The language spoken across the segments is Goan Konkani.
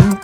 What's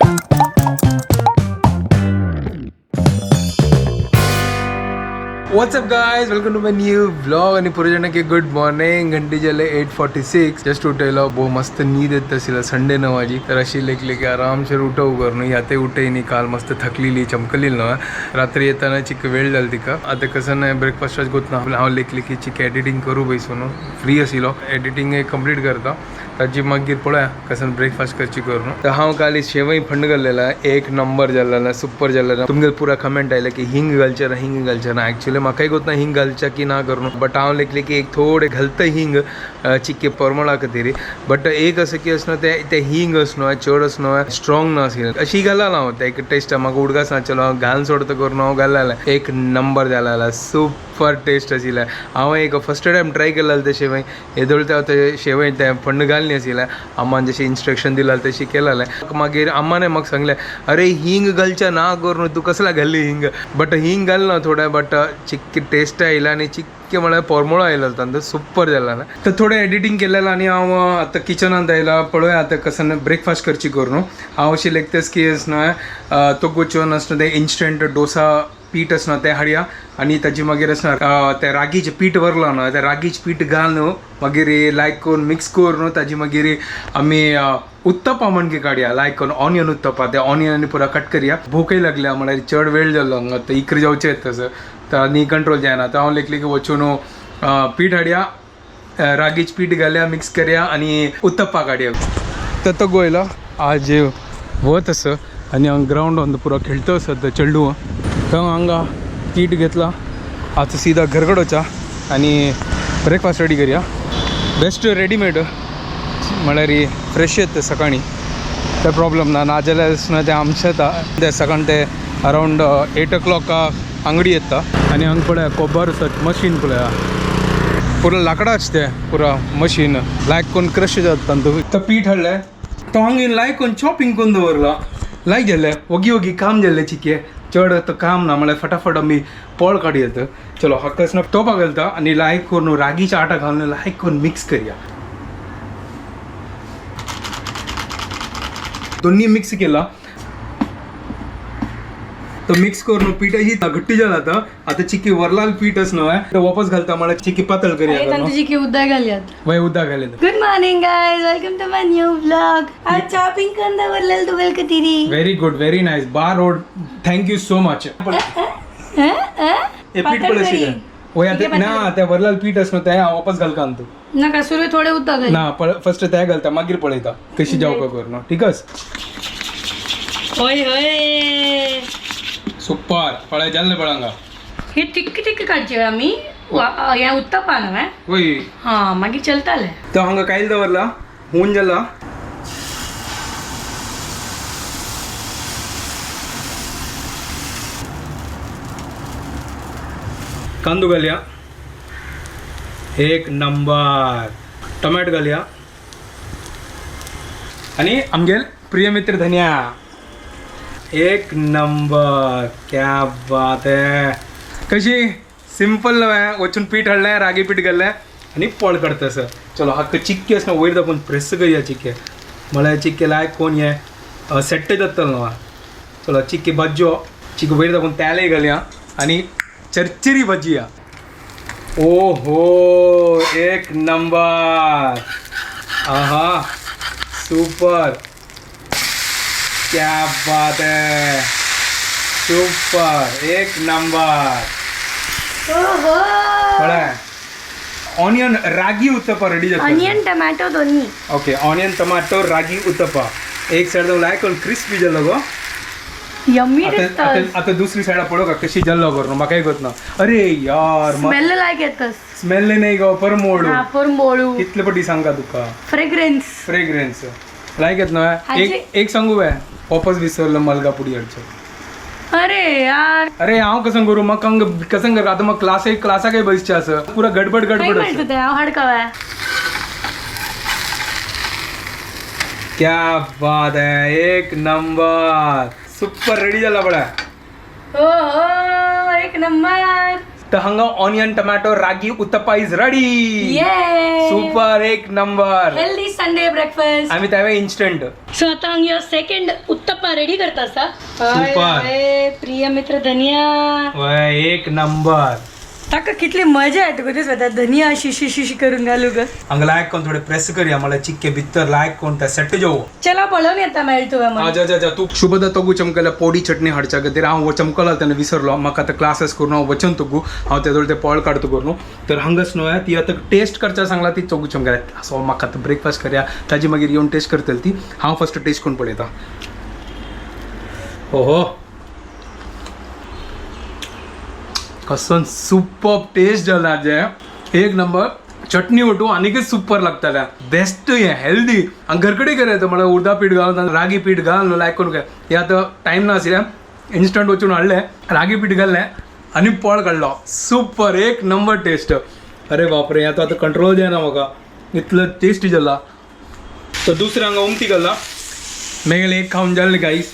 up guys, welcome to my new vlog. आणि पुरे की गुड मॉर्निंग. घंटी जाले 8:46. जस्ट उठयलो, भोव मस्त नींद येत आशिल्ला. संडे न्हू माझी तर अशी लेखली की आरामशीर उठव कर न्हू. याते उठय न्ही, काल मस्त थकलेली चमकलेली न्हू. रात्री येताना चिक वेळ जाल तिका. आता कसं नाही ब्रेकफास्टाच गोत ना हांव लेखली की चिक एडिटींग करू बैसून फ्री आशिल्लो, एडिटींग कंप्लीट करता, ताजी मागीर पळोवया कसं ब्रेकफास्ट करची करून. तर हांव काल शेवई फंड घाल्लेला, एक नंबर जाल्ला, सुपर जाल्ला. तुमगे पुरा कमेंट आयले की हिंग घालचे ना, हिंग घालचे ना. ॲक्च्युली म्हाकाय गोत ना हिंग घालच्या की ना करून, बट हांव लेखले की एक थोडे घालता हिंग चिक्के परमळा खातीर. बट एक असं की असं ते ते हिंग असणो चड असणो स्ट्रॉंग ना आशिल्लें, अशी घाला हांव ते एक टेस्ट म्हाका उडगास ना. चलो घालून सोडता करून हांव घाललेलें, एक नंबर जालेला, सुपर टेस्ट आशिल्लें. हांव एक फर्स्ट टायम ट्राय केलेलें ते शेवई येदोळ, ते शेवई ते फंड घालनी आशिल्लें. अम्मान जशें इन्स्ट्रक्शन दिलालें तशी केलेलें. मागीर अम्माने म्हाका सांगलें, अरे हिंग घालच्या ना करून तूं कसला घाल्ली हिंग. बट हिंग घालना थोडें, बट चिक्की टेस्ट आयला आनी चिक्के म्हळ्यार परमळो आयलो तांचो, सुपर जाला. तर थोडें एडिटींग केलेलें आनी हांव आतां किचनांत आयला. पळोवया आतां कसं ब्रेकफास्ट करची करून. हांव अशी लेखतेस की आसना तो गोचोन आसना ते इन्स्टंट डोसा पीठ आसना तें हाडया आनी ताजी मागीर आसना ते रागीचें पीठ व्हरलां न्हू, ते रागीचें पीठ घालून मागीर लायक करून मिक्स करून ताजी मागीर आमी उत्तपा म्हणके काडया, लायक करून ऑनियन उत्तपा. ते ऑनियन आनी पुरा कट करया. भूकय लागल्या, म्हळ्यार चड वेळ जाल्लो हांगा, तर इकरा जावचे तसं तर आनी कंट्रोल जायना. तर हांव लेखली की वचून पीठ हाडया, रागीचें पीठ घालया, मिक्स करया आनी उत्तप्पा काडया. तर तो गोयलो आज वत आसा आनी हांगा ग्रावंड पुरो खेळतो आसा ते चेडूं. तर हांगा पीठ घेतला, आतां सीधा घरगड वचा आनी ब्रेकफास्ट रेडी करया. बेस्ट रेडीमेड म्हळ्यार फ्रेश येता सकाळीं, ते प्रॉब्लम ना. नाजाल्यार आसना ते आमचे येता ते सकाळीं, ते अरावंड 8 o'clock आंगडी येता. आनी हांगा पळया कोबर आसा मशीन, पळया पुरा लाकडाच ते पुरा मशीन लायक करून क्रश जाता तांतू. तर पीठ हाडलें, तो हांगा लायक करून चॉपिंग करून दवरला. लायक जाल्लें, ओगी ओगी काम जाल्लें चिके, चड तो काम ना, म्हळ्यार फटाफट आमी पोळ काडू येता. चलो हाका आसना तोपा घालता आनी लायक करून रागीच्या आटा घालून लायक करून मिक्स करया. दोन्ही मिक्स केला तो मिक्स करून पीठ ही घट्टी जाला. आता आता चिक्की वरलाल पीठ न्हय तो वापस घालता, म्हळ्यार चिक्की पातळ करया. तुझी की उद्दा घालयात. वय उद्दा घाले. Good morning guys, welcome to my new vlog. आज चॉपिंग करून दवरलेलं तुवेल कतिरी. Very good, very nice bar road, thank you so much. हे पीठ पळय वय आता ना, ते वरलाल पीठ आसना ते हांव वापस घालता तूं. नका सुरू, थोडे उद्दा घाल. ना, फर्स्ट ते घालता, मागीर पळयता कशी जावपा करून. ठीक आस. होय होय. सुपर पळय जाल्लें पळय हांगा. हे तिक्की तिक्की काडचे आमी ह्या उत्तप्पा न्हय? वय. हां, मागीर चलताले. तो हांगा कायल दवरला, होऊन जाला. कांदो घालया, एक नंबर. टोमॅटो घालया आणि आमगेल प्रिय मित्र धनिया, एक नंबर. क्या बात आहे. कशी सिंपल न्हय, वचून पीठ हाडलें, रागी पीठ घातलें आनी पोळ काडटा असं. चलो हाका चिक्की आसना वयर दाखोवन प्रेस करया चिक्के, म्हळ्यार चिक्के लायक कोण हे सेट्ट जातलो न्हू. चलो चिक्की भाजयो, चिक्की वयर दाखोवन तेलय घालया आनी चरचरी भाजया. ओ हो, एक नंबर. आहा सुपर, क्या बात है, सुपर, एक नंबर. ओहो. पळय ऑनियन रागी उत्तपा रेडी जाता. ऑनियन टोमॅटो दोन्ही. ओके, ऑनियन टमाटो रागी उत्तपा. एक साइड लायक क्रिस्पी जालो गो. यम्मी आता दिसता. आता आता दुसरी साइड पळो का कशी जाल्लो करून, म्हाकाय गोत ना. अरे यार, स्मेल लायक येतस. स्मेल नाही गो, परमोळू. हा, परमोळू. कितले पटी सांगा तुका. फ्रेग्रन्स. फ्रेग्रन्स लायक येत ना. हाजी- एक एक सांगू वे, वापस विसरलो मलगा पुडी हाडचो. अरे यार. अरे हांव कसं करू, मग कंग कसं करू आता? मग क्लास एक क्लासाकय बसचे आसा, पुरा गडबड काय गडबड म्हणतो आसा. ते हांव हाडकाव्या. क्या बात है, एक नंबर, सुपर रेडी जाला पळय. हो हो, एक नंबर. तर हांगा onion tomato ragi uttappa is ready. ये सुपर, एक नंबर. Healthy Sunday breakfast. आम्ही त्यावेळी इन्स्टंट. सो आता हांगा सेकंड उत्तप्पा. उत्तप्पा रेडी करता असा. Super. प्रिय मित्र धनिया. वय एक नंबर. ताका कितली मजा येता गो ते स्वतः धनिया अशी शी शी करून घालू ग. हांगा लायक कोण थोडे प्रेस करूया मला चिक्के भितर लायक कोण त्या सेट जाऊ. चला पळोवन येता मेळ तुवें हा मग. जा जा जा तू. शुभदा तोगू चमकल्या पोडी चटणी हाडच्या खातीर हांव चमकला तेन्ना विसरलो. म्हाका आतां क्लासेस करून हांव वचन तोगू हांव तेदोळ ते पळ काडतो करून तर हांगाच न्हय ती आतां टेस्ट करच्या सांगला ती चोगू चमकल्या. सो म्हाका आतां ब्रेकफास्ट करया ताजी मागीर येवन टेस्ट करतली ती. हांव फस्ट टेस्ट करून पळयता. हो हो कसो सुपर टेस्ट जाला जे एक नंबर. चटणी ओटू आनीकच सुपर लागताल्या. बेस्ट हे हेल्दी आनी घरकडे करायचं म्हळ्यार उर्दा पीठ घालून रागी पीठ घाल लायक करून काय हे आतां टायम नाशिल्लें इन्स्टंट वचून हाडलें रागी पीठ घातलें आनी पळ काडलो. सुपर एक नंबर टेस्ट. अरे बापरे आतां आतां कंट्रोल जायना म्हाका इतलो टेस्टी जाला. तर दुसरें हांगा उमटी घाला मागीर एक खावन जालें गाईस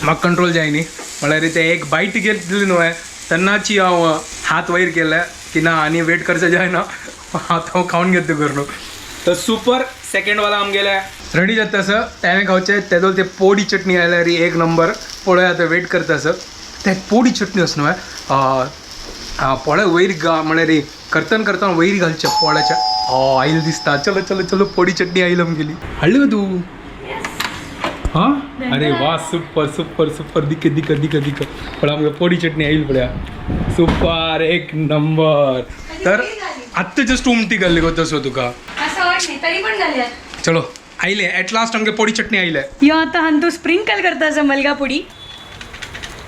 म्हाका कंट्रोल जायनी म्हळ्यार ते एक बायट घेतली न्हय तेन्नाची हांव हात वयर केले की ना आनी वेट करचें जायना हात हांव खावन घेता करून. तर सुपर सेकंड वाला आमगेले रेडी जाता सर तेणें खावचें तेदोळ ते पोडी चटणी आयल्यार एक नंबर. पळोवया आतां वेट करता सर ते पोडी चटणी आसा न्हय पोळे वयर म्हळ्यार करतन करतन वयर घालचें पोळ्याच्या. आयल दिसता. चलो चलो चलो पोडी चटणी आयल आमगेली. हाडली गो तूं? हा अरे वा सुपर सुपर सुपर. दिक दिक दिक दिक पण आमगे पोडी चटणी येईल पळया. सुपर एक नंबर. तर आत्ता जस्ट उमटी घाल्ली गो तसो तुका. असं वाटणे तरी पण घालया. चलो आयले ॲट लास्ट आमगे पोडी चटणी आयले. यो आता हांव तूं स्प्रिंकल करता असं मलगा पुडी.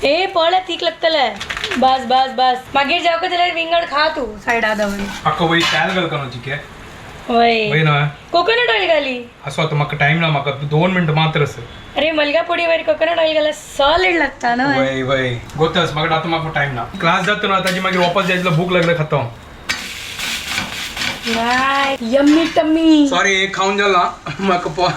ए पळ तीक लागतले. बस बस बस मागीर जावका जाल्यार विंगड खा तूं सायडा दवर. आको वय तेल घालता न्हू चिके. वय वय ना कोकोनट ऑयल घाली. असो आतां म्हाका टायम ना म्हाका 2 मिनटां मात्र आसा. अरे मलगा पुडी वयर कोकोनट ऑयल घाल्यार सॉलिड लागता न्हय. वय वय गोतस म्हाका आतां म्हाका टायम ना. क्लास जाता न्हू ताजी मागीर वापस जाय भूक लागले खाता हांव. Yummy tummy. सॉरी एक खावन जाला म्हाका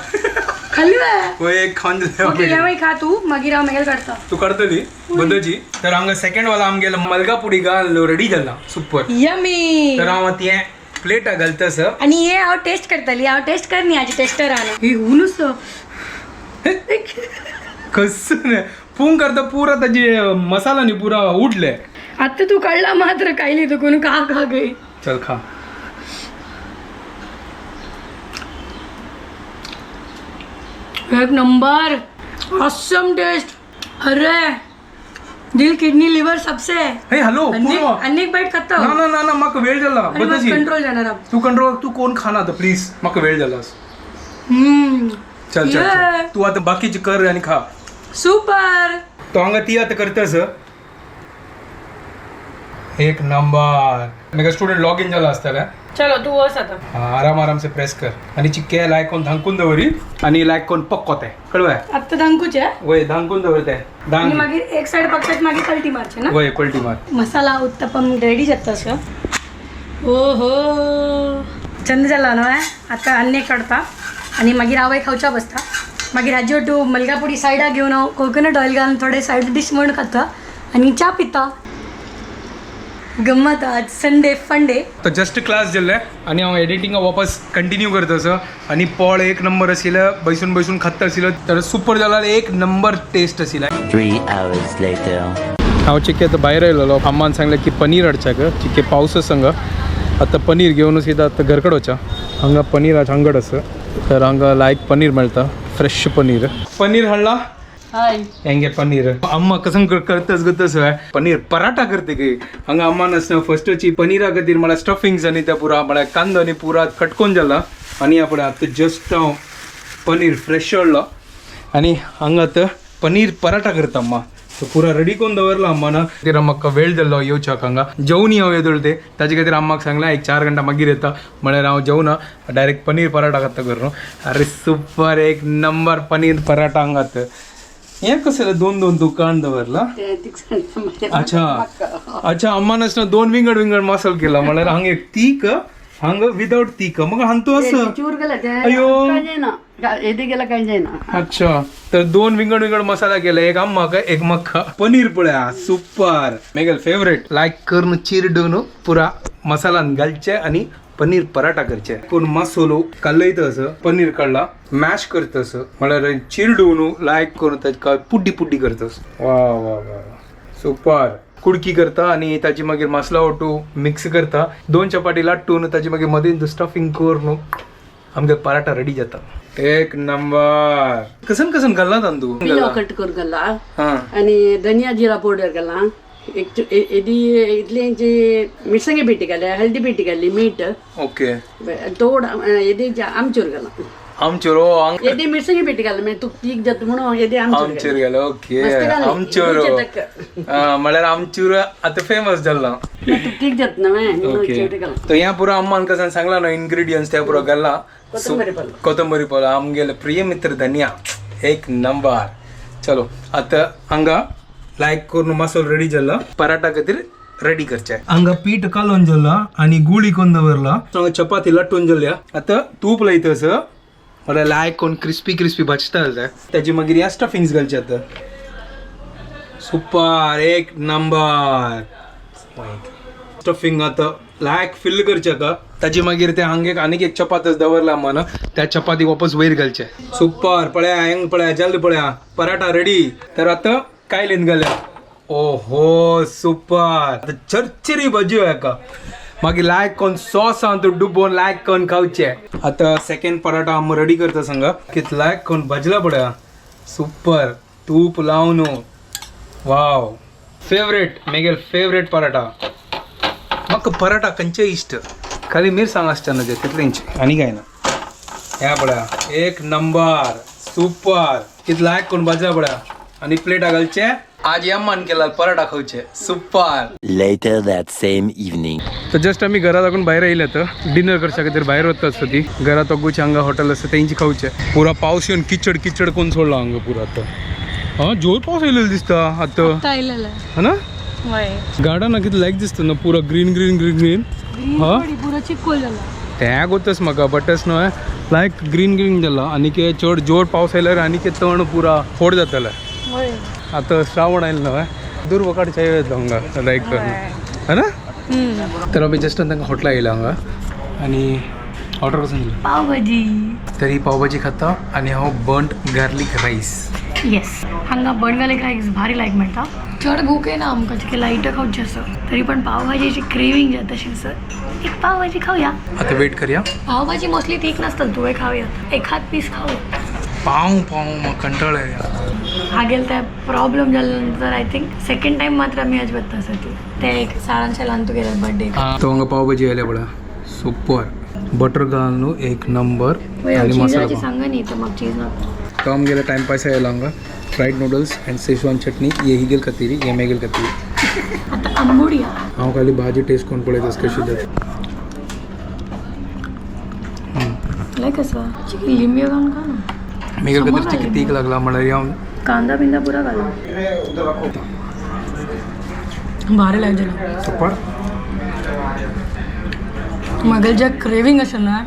खाल्ली वय एक खावन ओके जाला. या खा तू मागीर हांव मागीर काडता. तू काडतली बद्दची. तर हांगा सेकंड वाला आमगेलो मलगा पुडी घाल रेडी जाला सुपर. यम्मी. तर हांव आतां हें प्लेटा घालता सर. आणि हे हांव टेस्ट करतली. हांव टेस्ट कर न्ही हाजी टेस्टर आहा ही हुनूच. कसं पूंग करता पुरा ताजी मसाला न्ही पुरा उडले. आता तू काढला मात्र कायली तू कोण का खा गई. चल खा. एक नंबर ऑसम टेस्ट. अरे दिल किडनी लिव्हर सबसे. हे हॅलो पूर्व अनेक बाईट खाता. ना ना ना ना म्हाका वेळ जाला बद्दची. कंट्रोल जाणार आप. तू कंट्रोल तू कोण खाना आता प्लीज म्हाका वेळ जाला. चल चल चल तू आता बाकीचे कर आणि खा. सुपर. तो हांगा ती आता करता सर. एक नंबर. म्हाका स्टुडंट लॉग इन जाला आसतलें. चलो तू वस आता. आराम आराम से प्रेस कर आणि चिक्के लायक कोण धांकून दवरी आणि लायक कोण पक्कोते कळवाय. आता धांकूच आहे. वय धांकून दवरते आणि धांक. मागीर एक साइड पकतात मागीर पलटी मारचे ना. वय पलटी मार. मसाला उत्तपम रेडी जाता असं. हो हो चंद जाला न्हय आतां आनी एक काडता आनी मागीर आवय खावच्या बसता. मागीर हाजी ओटू मलगा पुडी सायडा घेवन हांव कोकोनट ऑयल घालून थोडे सायड डीश म्हण खाता आनी च्या पिता. गम्मत आज संडे फंडे. तर जस्ट क्लास जाल्ले आनी हांव एडिटिंगा वापस कंटिन्यू करता असो आनी पोळ एक नंबर आशिल्लें बैसून बैसून खाता आशिल्लो तर सुपर जाला एक नंबर टेस्ट आशिल्लें. 3 hours later. हांव चिक्के आतां भायर आयलेलो. अम्मान सांगलें की पनीर हाडच्याक चिक्के पावस संग आतां पनीर घेवन सीधा आतां घरकड वचा. हांगा पनीराचें अंगड आसा तर हांगा लायक पनीर मेळटा फ्रेश पनीर. पनीर हाडला हय हेंगे पनीर. अम्मा कसं करतस गतस पनीर पराठा करते की हांगा अम्मान आसना फस्टची पनीरा खातीर म्हळ्यार स्टफिंग्स आनी त्या पुरा म्हळ्यार कांदो आनी पुरा कटकोन जाला आनी आपणें आतां जस्ट हांव पनीर फ्रेश हाडलो आनी हांगा आतां पनीर पराठा करता अम्मा. तो पुरा रेडी करून दवरला अम्मान. खातीर म्हाका वेळ जाल्लो येवच्याक हांगा जेवणी हांव येदोळ ते ताजे खातीर अम्माक सांगलें एक 4 घंटा मागीर येता म्हळ्यार हांव जेवना डायरेक्ट पनीर पराठा खाता करून. अरे सुपर एक नंबर पनीर पराठा हांगा आतां. हें कसं दोन दोन दुकान दवरला. अच्छा अच्छा अम्मान आसना 2 विंगड विंगड मसाल केला म्हळ्यार हांगा एक तीक हांगा विदाउट तीक मग हांतू असं. अयो. अच्छा तर 2 विंगड विंगड मसाला केला एक अम्माक एक मक्का. पनीर पळया सुपर मेगल फेवरेट. लायक करून चिरडून पुरा मसालान घालचे आणि पनीर पराठा करचे. कोण मसोलो कलयत असं पनीर काडला मॅश करत असं, म्हळ्यार चिरडून लायक करून ताका पुड्डी पुड्डी करतस. वा वा वा, सुपर. कुडकी करता आणि ताची मागीर मसाला ओटू मिक्स करता, दोन चपाटी लाटून ताची मागीर मदीं स्टफिंग करून आमगे पराठा रेडी जाता. एक नंबर. कसन कसन घालना तांदूळ? पिलो कट करून घाला हा. आणि धनिया जिरा पावडर घाला, एक एदी इतली मिरसांगे पेटी घाल्या, हळदी पेटी घाली, मीठ. ओके. थोडा एदी आमचूर घाला. आमचूर ओ. एदी मिरसांगे पेटी घाला, मागीर तुका तीख जाता म्हणून एदी आमचूर. आमचूर घाला, ओके. मस्त घाला. आमचूर. रुचीक. म्हळ्यार आमचूर आता फेमस जाला. तुका तीख जाता ना म्हणून ओके. चेवटे घाला. तर ह्या पुरा अम्मान कसं सांगला ना इन्ग्रेडियंट्स, त्या पुरा घाला. कोथंबीर पालो. कोथंबरी पालो, आमगेले प्रिय मित्र धनिया, एक नंबर. चलो, आता हांगा लायक करून मसालो रेडी जाला, पराठा खातीर रेडी करचे. हांगा पीठ कालोवन जाला आणि गुळी करून दवरला. हांगा चपाती लाटून जाल्या. आता तूप लायता असं, म्हळ्यार लायक करून क्रिस्पी क्रिस्पी भाजता जाय. ताची मागीर ह्या स्टफिंग्स घालचे. आता सुपर, एक नंबर स्टफिंग. आता लायक फिल करचे. आता ताची मागीर ते हांगे आनीक एक चपातच दवरला मन, त्या चपाती वापस वयर घालचे. सुपर. पळया हेंग, पळया, जल्द पळया, पराठा रेडी. तर आता काय लेन घाल्या. ओहो, सुपर. आता चरचरी भाजी हेका मागीर लायक कोण सॉस आहा तो डुबोवन लायक कोण खावचे. आता सेकंड पराठा आम रेडी करता सांगा. कित लायक कोण भाजला पळया, सुपर. तूप लावन, वाव, फेवरेट, मेगेल फेवरेट पराठा. म्हाका पराठा खंयचे इश्ट, खाली मिरसांग आसता ना तितलेंच, आनी काय ना. ह्या पळया, एक नंबर, सुपर. कित लायक कोण भाजला पळया आनी प्लेटा घालचे. आज यम्मान केला पराठा खावचे. Super. Later that same evening. तर जस्ट आम्ही घरात लागून भायर येयले. तर डिनर करच्या खातीर भायर वता आसता ती घरात अगूच हांगा हॉटेल आसता, तेंची खावचे. पुरा पावस येवन किचड किचड कोण सोडला हांगा पुरा. आतां हा जोर पावस येयलेलो दिसता आतां. आयलेलं. हा ना. वय. गार्डन कितें लायक दिसता ना, पुरा ग्रीन ग्रीन ग्रीन ग्रीन. हा. पुरा चिकोल जाला. तें गोतच म्हाका बटस न्हय, लायक ग्रीन ग्रीन जाला. आनी के चड जोर पावस आयल्यार आनी के तण पुरा फोड जातले. वय. आतां श्रावण आयलो न्हय, दुर्वा काडच्या येतलो हांगा लायक, है ना. तर आमी जस्ट तांकां हॉटेला येयला हांगा आनी ऑर्डर कसं दिलं. पावभाजी. तरी पावभाजी खाता आणि हांव बर्न्ट गार्लीक राईस. येस, हांगा बर्न गार्लिक राईस भारी लायक म्हणटा. चड भूक आहे ना आमकां, चिके लायट खावची आसा, तरी पण पावभाजीची क्रेविंग जाता अशी सर. एक पावभाजी खाऊया. आता वेट करूया. पावभाजी मोस्टली तीख नसतात, तुवें खाऊया, एखाद पीस खाऊ. पाव पाव मग कंटाळ येयला. हागेल त्या problem जाल्यानंतर I think second time मात्र आमी आज वता आसा ती ते एक साडांच्या ल्हान तुगेले बर्थडे. तो हांगा पावभाजी आयल्या पळय, सुपर. बटर घालून एक नंबर आणि मसाला चिजाची पाव. सांगा न्ही तर मग चीज ना. तो आमगेले टाइमपास आयला हांगा फ्रायड नूडल्स अँड शेजवान चटणी. ये ही गेल खातीर, ये मेगेल खातीर. आता आंबोडया. हांव खाली भाजी टेस्ट करून पळयता कशी जाता. लायक आसा, चिकन लिंबी घालून खा ना. मेगेल समोर खातीर चिकन आले. तीख लागला म्हळ्यार हांव कांदा बिंदा पुरा घाला, भारी लायक झाला. सुपर. मगल ज्या क्रेविंग असेल ना,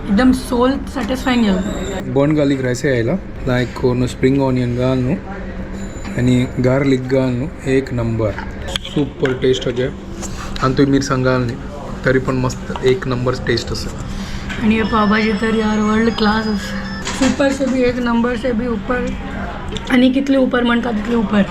एकदम सोल सॅटिस्फाईंग झालं. बर्न गार्लिक राईस आयला, लायक करून स्प्रिंग ऑनियन घालून आणि गार्लिक घालून एक नंबर, सुपर टेस्ट होते. आणि तुम्ही मिरसांग घालली तरी पण मस्त, एक नंबर टेस्ट असेल. आणि हे पावभाजी तर यार वर्ल्ड क्लास सुपर से भी एक नंबर से भी ऊपर आणि कितले ऊपर म्हणतात तितले ऊपर.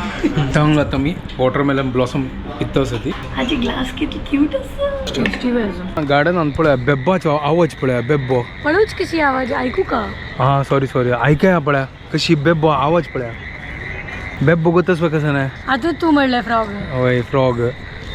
चांगलं. आता मी वॉटरमेलन ब्लॉसम पित्त आसा ती. हाची ग्लास किती क्यूट आसा, टेस्टी अजून. गार्डनान पळया, बेब्बाचो आवाज पळया, बेब्बो. पळोवच कशी आवाज ऐकू का? हां, सॉरी सॉरी, ऐकया पळया कशी बेब्बो आवाज पळया. बेब्बो गोतच कसं नाही. आता तू म्हणलंय फ्रॉग. हय, फ्रॉग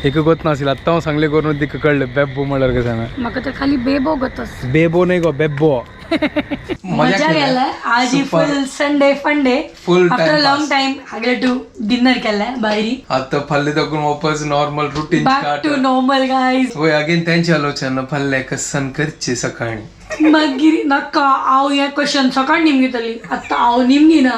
एक गोत नाशिल्लें, आत्तां हांव सांगलें करून तिका कळ्ळें बेब्बो म्हणल्यार कशें ना. म्हाका तर खाली बेबो गोतस. बेबो नाही गो, बेब्बो. मजा केलाय आज ही. Super. Full Sunday funday. Full after time long pass. Time हागले to dinner केलाय भायरी. आता फाल्यां ताकून वापस normal routine. Back to normal guys. वय, अगेन त्यांची आलोचना, फाल्यां कसन करचे सकाळी. मागीर नाका हांव हें क्वेश्चन सकाळ निमगितली, आतां हांव निमगिना.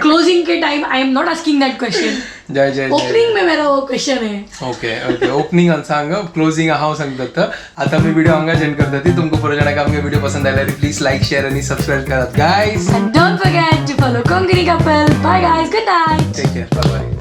क्लोजिंग के time I am not asking that question. जय जय जय. ओपनिंग में मेरा वो क्वेश्चन है. ओके ओके, ओपनिंग सांग, क्लोजिंग हांव सांगतात. आता मी व्हिडिओ हांगा एंड करता. ती तुमकां पुरो जाणांक आमगे व्हिडिओ पसंत आयल्यार प्लीज लायक, शेअर आणि सबस्क्राईब करात guys. And don't forget to follow Konkani Couple. Bye guys, good night. Take care, bye bye.